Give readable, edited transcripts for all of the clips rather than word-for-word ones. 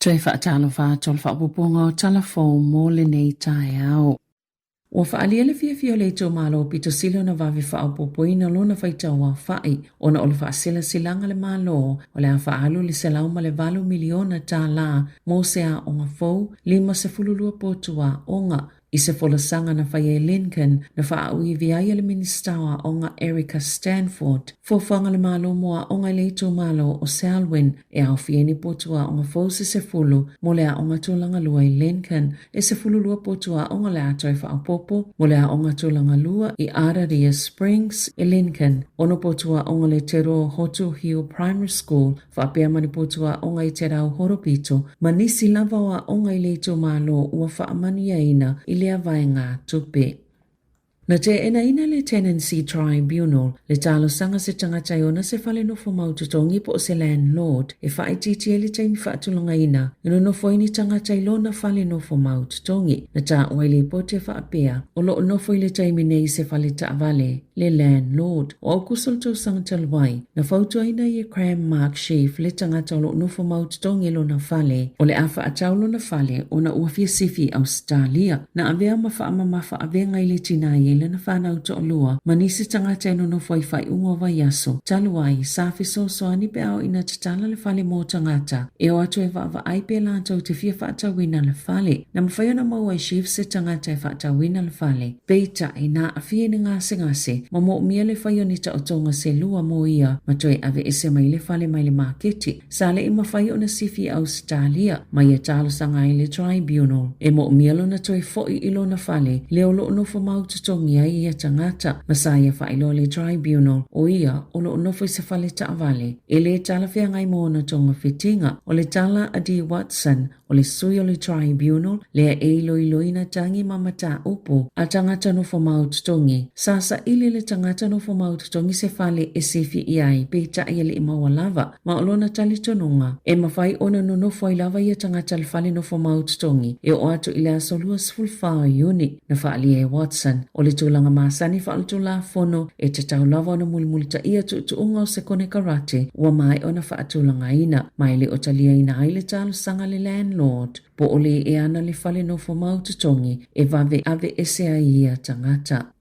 Toe faatalofa atu o le faaopoopoga o Tala Fou mo lenei taeao. Ua faaalia le fiafia o le itumalo pito sili ona vave faaopoopoina lona faitau aofai ona o le faasilasilaga a le Malo o le a faaalu le $108 miliona tālā mo se aoga fou 52 potu aoga. I se folasaga na faia i Lincoln, na faaauivi ai e le Minisita o Aoga Erica Stanford fuafuaga a le Malo mo aoga i le itumalo o Selwyn e aofia ai ni potu aoga fou se 10 mo le aoga tulaga lua i Lincoln, e 12 potu aoga le a toe faaopoopo mo le aoga tulaga lua i Araria Springs i Lincoln, ono potu aoga le Te Roa Hotu Hill Primary School faapea ma ni potu aoga i Te Rau Horopito ma nisi lava o aoga i le itumalo ua faamanuiaina i lea vaegatupe. Na teenaina le Tenancy Tribunal le talosaga se tagata e ona se fale nofo mau totogi po o se landlord e faaitiitia ai le taimi faatulagaina e nonofo ai ni tagata i lona fale nofo mau totogi. Na taua i lipoti e faapea, o lo o nofo i le taimi nei i se fale taavale le landlord. O Aukuso le tausaga talu ai, na fautuaina ai e Cram Mark Sheaf le tagata o lo o nofo mau totogi i lona fale, o le a faatau lona fale ona ua fia sifi i Ausetalia. Na avea ma faamamafa avega i le tina i ai lana fanau toalua ma nisi tagata e nonofo ai faaiuga o vaiaso talu ai, sa fesoasoani pe a oo ina tatala le fale mo tagata e o atu e vaavaai pe latou te fia faatauina le fale. Na mafai ona maua e Sheaf se tagata e faatauina le fale. Peitai, na aafia i ni gasegase, ma moomia le fai o ni taotoga se lua mo ia ma toe aveese mai le fale mai le maketi. Sa le i mafai ona sifi i Ausetalia ma ia talosaga ai le Tribunal e moomia lona toe foi i lona fale lea o loo nofo mau totogi ai ia tagata ma sa ia faailoa le Tribunal o ia o loo nofo i se fale taavale e le talafeagai mo ona togafitiga. O le tala a Dee Watson, O le sui o le Tribunal lea e iloiloina tagi ma mataupu a tagata nofo mau totogi. Sa saili le tagata nofo mau totogi se fale e sifi i ai, peitai e le i maua lava, ma o lona talitonuga, e mafai ona nonofo ai lava ia tagata le fale nofo mau totogi e oo atu i le aso 24 o Iuni. Na faaalia e Watson, o le tulaga masani faaletulafono e tatau lava ona mulimulitaia tuutuuga o se konekarate ua maea ona faatulagaina, ma e le o taliaina ai le talosaga a le landlord po o le e ana le fale nofo mau totogi e vave aveese ai ia tagata.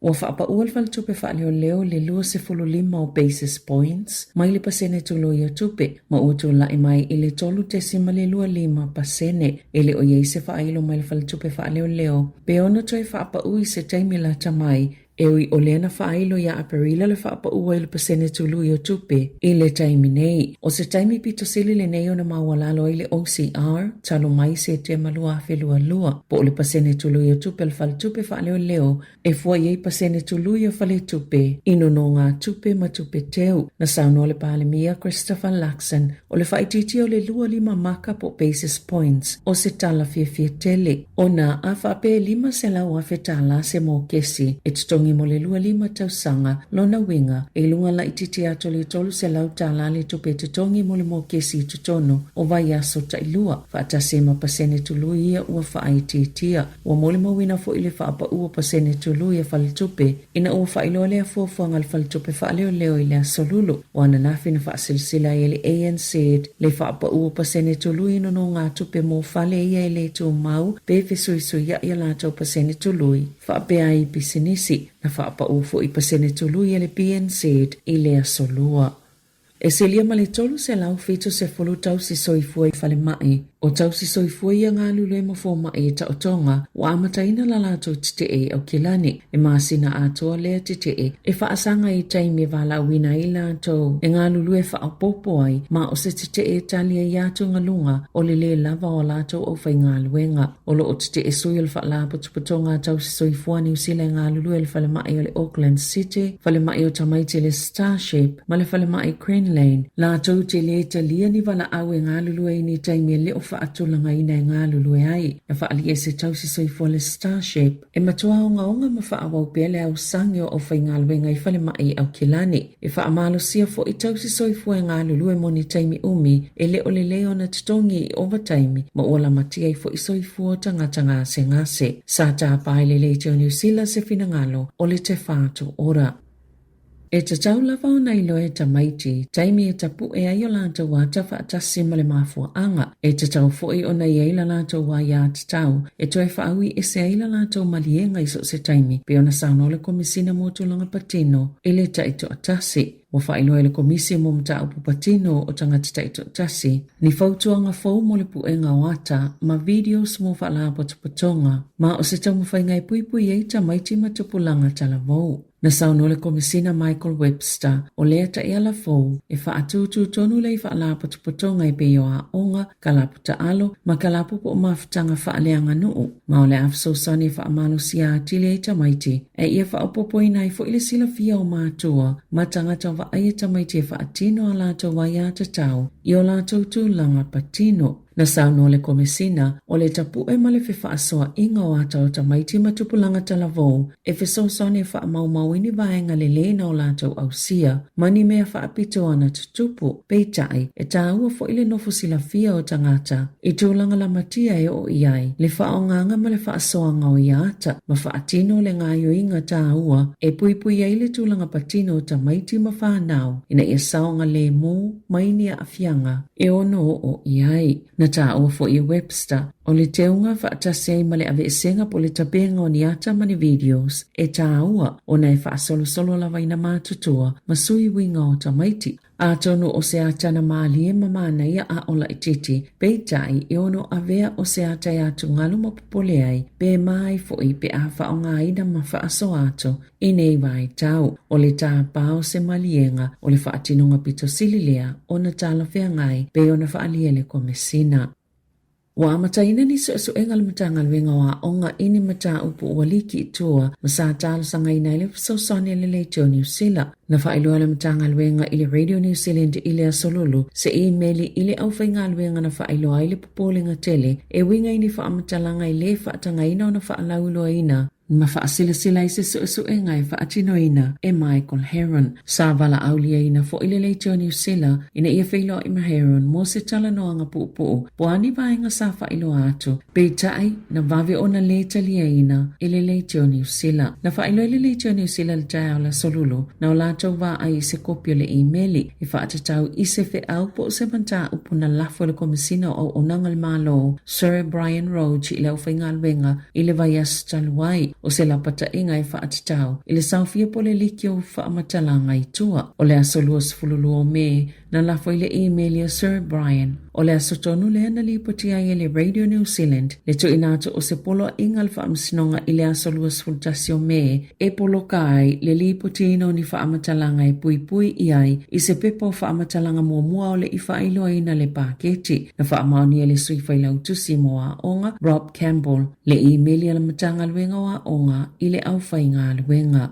Ua faapaua le Faletupe Faaleoleo i le 25 o basis points mai le pasene tului o tupe, ma ua tulai mai i le 3.25 pasene. E le o i ai se faailo mai le Faletupe Faaleoleo pe ono toe faapau i se taimi lata mai, e ui o lea na faailo iā Aperila le faapaua i le pasene tului o tupe i le taimi nei. O se taimi pito sili lenei ona maualalo ai le OCR talu mai Setema 2022, po o le pasene tului o tupe a le Faletupe Faaleoleo e fua i ai pasene tului o faletupe i nonogatupe ma tupe teu. Na saunoa le Palemia Christopher Luxon o le faaitiitia o le 25 maka po o basis points o se tala fiafia tele ona a faapea e $500,000 se mokesi e totogi mo le 25 tausaga, lona uiga e i luga laitiiti atu o le $300 le tupe e totogi mo le mokesi i totonu o vaiaso tailua, faatasi ai ma pasene tului ia ua faaitiitia. Ua molimauina foi le faapau o pasene tului a faletupe ina ua faailoa lea fuafuaga a le Faletupe Faaleoleo i le Aso Lulu o ananafi na faasilsila ai e le ANZ le faapau o pasene tului i nonogatupe mo fale ia e le tumau pe fesuisuiaʻi a latou pasene tului faapea ai i pisinisi. Na faapau foi pasene tului a le BNZ i le Aso Lua. E silia ma le 370 tausi soifua i falemai. O tausi soifua ia galulue ma fomai i taotoga, ua amataina la latou tetee i Aukilani. E masina atoa lea tetee e faasaga i taimi e valaauina ai latou e galulue faaopoopo ai, ma o se tetee e tali ai atugaluga o le lē lava o a latou aufaigaluega. O lo o tetee sui o le Faalapotopotoga a Tausi Soifua Niu Sila e galulue i le Falemai o le Auckland City, Falemai o Tamaiti le Starship, ma le Falemai Greenlane. Latou te lē talia ni valaau e galulue i ni taimi e le o faatulagaina e galulue ai. Na faaalia se Tausi Soifua le Starship e matua ogaoga ma faaauau pea le aosagi o aufaigaluega i falemai i Aukilani. E faamalosia foi tausi soifua e galulue mo ni taimi umi e le o lelei ona totogi i ovataimi ma ua lamatia ai foi soifua o tagata gasegase. Sa tāpae le Leitio Niu Sila se finagalo o le Te Whatu Ora. E tatau lava ona iloa e tamaiti taimi e tapu'e ai o latou ata faatasi ma le mafuaaga. E tatau foi ona i ai la latou aiatatau e toe faaui ese ai la latou maliega i so o se taimi, pei ona saunoa le Komesina mo Tulaga Patino i le taitoatasi. Ua faailoa e le Komisi mo Mataupu Patino o Tagata Taitoatasi ni fautuaga fou mo le puega o ata ma videos mo faalapotopotoga, ma o se taumafaiga e puipui ai tamaiti ma tupulaga talavou. Na saunoa le Komesina Michael Webster, o lea taiala fou e faatūtū tonu lea i faalapotopotoga e pei o aoga, kalapu taalo, ma kalapu po o mafutaga faaleaganuu, ma o le a fesoasoani e faamalosia atili ai tamaiti, a ia faaopoopoina ai foi le silafia o matua ma tagata vaaia tamaiti e faatino a latou aiatatau i o latou tulaga patino. Na saunoa le Komesina, o le tapu'e ma le fefaasoaʻiga o ata o tamaiti ma tupulaga talavou e fesoasoani e faamaumau i ni vaega lelei na o latou ausia ma ni mea faapito ana tutupu. Peitai, e tāua foi le nofo silafia o tagata i tulaga lamatia e oo i ai le faaaogaga ma le faasoaga o ia ata ma faatino le gaoioiga tāua e puipui ai le tulaga patino o tamaiti ma fanau ina ia saogalemu mai ni aafiaga e ono oo i ai. Na tāua foi e Webster, o le teuga faatasi ai ma le aveesega po o le tapenga o ni ata ma ni videos e tāua ona e faasolosolo lava i na matutua ma sui uiga o tamaiti. Atonu o se ata na mālie ma mānaia a o laitiiti, peitai e ono avea o se ata e atugalu ma popole ai, pe mā ai foi pe a faaaogaina ma faasoa atu I nei vaitau, o le tāpā o se maliega o le faatinoga pito sili lea ona talafeagai pei ona faaalia e le Komesina. Ua amataina ni suesuega a le Matagaluega o Aoga i ni mataupu ua liki i tua ma sa talosagaina ai le fesoasoani a le Leitio Niu Sila. Na faailoa e le Matagaluega i le Radio New Zealand i le Aso Lulu se imeli i le aufaigaluega na faailoa ai le popolega tele e uiga i ni faamatalaga e le faatagaina ona faalauiloaina ma faasilasila ai se suesuega e faatinoina e Michael Heron. Sa valaauliaina foi le Leitio Niu Sila ina ia feiloai ma Heron mo se talanoaga puupuu po a ni vaega sa faailoa atu, peitai, na vave ona lē taliaina e le Leitio Niu Sila. Na faailoa e le Leitio Niu Sila i le taeao o le Aso Lulu na o latou vaai i se kopi o le imeli e faatatau i se feau po o se mataupu na lafo e le Komesina o Auaunaga a le Malo, Sir Brian Roche i le aufaigaluega I le vaiaso talu ai, o se lapataiga e faatatau i le saofia po o le liki o faamatalaga i tua. O le aso 22 o Me, na lafo i le imeli a Sir Brian. O le aso tonu lea na lipoti ai e le Radio New Zealand le tuuina atu o se poloaiga a le Faamasinoga i le aso 21 o Me e poloka ai le lipotiina o ni faamatalaga e puipui i ai i se pepa o faamatalaga muamua o le i faailoaina le paketi. Na faamaonia e le Sui Failautusi mo Aoga, Rob Campbell, le imeli a le Matagaluega o Aoga i le aufaigaluega.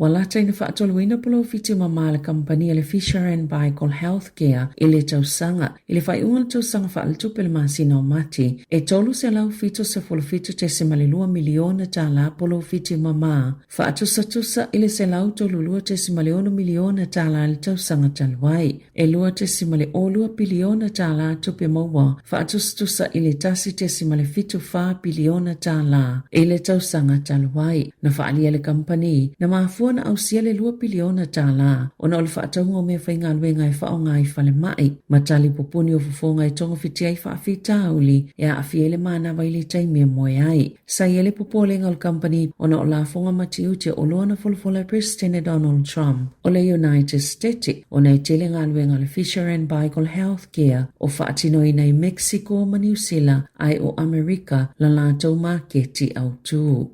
Ua lata ina faatoluina polofiti mama a le kamupani a le Fisher and Paykel Healthcare i le tausaga. I le faaiuga o le tausaga faaletupe i le masina o Mati, e $377.2 miliona tala polofiti mama, faatusatusa i le $132.6 miliona tala i le tausaga talu ai. E $2.02 piliona tala tupe maua, faatusatusa i le $1.74 piliona tala i le tausaga talu ai. Na faaalia le kamupani, na mafua ona ausia le $2 piliona tala ona o le faatauga o meafaigaluega e faaaoga i falemai, ma tali pupuni o fofoga e togafitia ai faafitauli e aafia ai le manava i le taimi e moe ai. Sa i ai le popolega o le kamupani ona o lafoga ma tiute o oloa na folafola e Peresetene Donald Trump o le United States ona e tele galuega a le Fisher and Paykel Healthcare o faatinoina i Mexico ma Niu Sila ae o Amerika la latou maketi autū.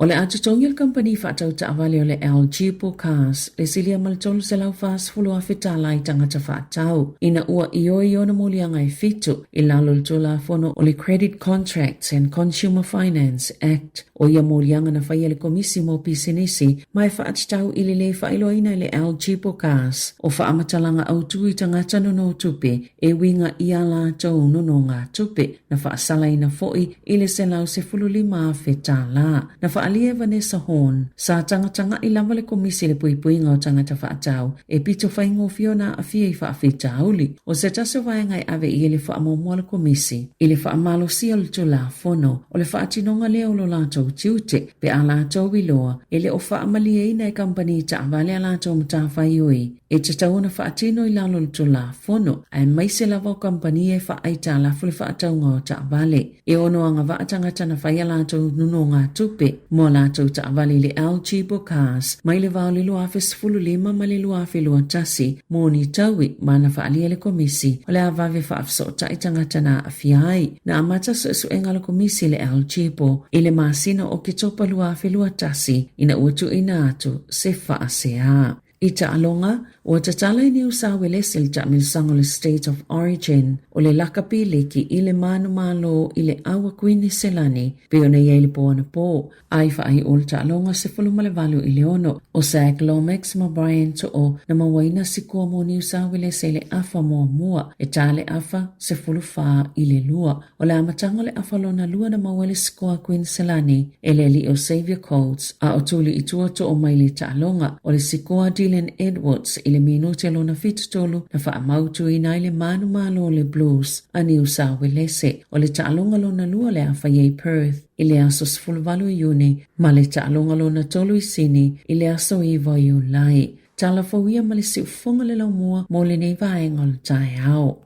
O le a totogi e le kamupani faatau taavale o le LG po Cars le silia ma le $340,000 tala i tagata faatau ina ua ioe i ona moliaga e fitu i lalo o le Tulafono o le Credit Contracts and Consumer Finance Act. O ia moliaga na faia e le Komisi mo Pisinisi ma e faatatau i le lē faailoaina e le LG po Cars o faamatalaga autū i tagata nonotupe e uiga i a latou nonogatupe, na faasalaina foi i le $115,000 tala. Na faaalia faaalia e Vanessa Horne, sa tagataga'i lava le Komisi i le Puipuiga o Tagata Faatau e pito faigofie ona aafia i faafitauli. O se tasi o vaega e ave i ai le faamuamua a le Komisi i le faamalosia o le Tulafono, o le faatinoga lea o lo latou tiute pe a latou iloa e le o faamalieina e kamupani taavale a latou matafaioi e tatau ona faatino i lalo o le Tulafono, aemaise lava o kamupani e faaaitalafu le faatauga o taavale. E ono agavaa tagata na fai a latou nonogatupe mo a latou taavale i le LG Cars mai le va o le 2015 ma le 2021 mo ni taui ma na faaalia e le Komisi o le a vave faafesootai tagata na aafia ai. Na amata suesuega a le Komisi i le LG Bo i le masina o Oketopa 2021 ina ua tuuina atu se faasea. I taaloga, ua tatala i Niu Sauelesi le taamilosaga o le State of Origin o le lakapi liki i le manumalo i le ʻAua Kuiniselani pei ona i ai le pō anapō, a i faaiu o le taaloga 18 i le 6. ʻO Zac Lomax ma Brian To'o na mauaina sikoa mo Niu Sauelesi i le afa muamua e ta le afa 14 i le 2. O le amataga o le afa lona lua na maua ai le sikoa a Kuiniselani e le alii o Xavier Coates, a o tuli i tua to'o mai le taaloga o le sikoa a Dylan Edwards i le minute lona 73 na faamautuina ai le manumalo o le Blues a Niu Sauelese. O le taaloga lona lua o le a fai ai Perth i le aso 18 o Iuni ma le taaloga lona tolu i Sini i le aso 9 o Iulai. Tala fou ia ma le siufofoga le laumua mo lenei vaega o le taeao.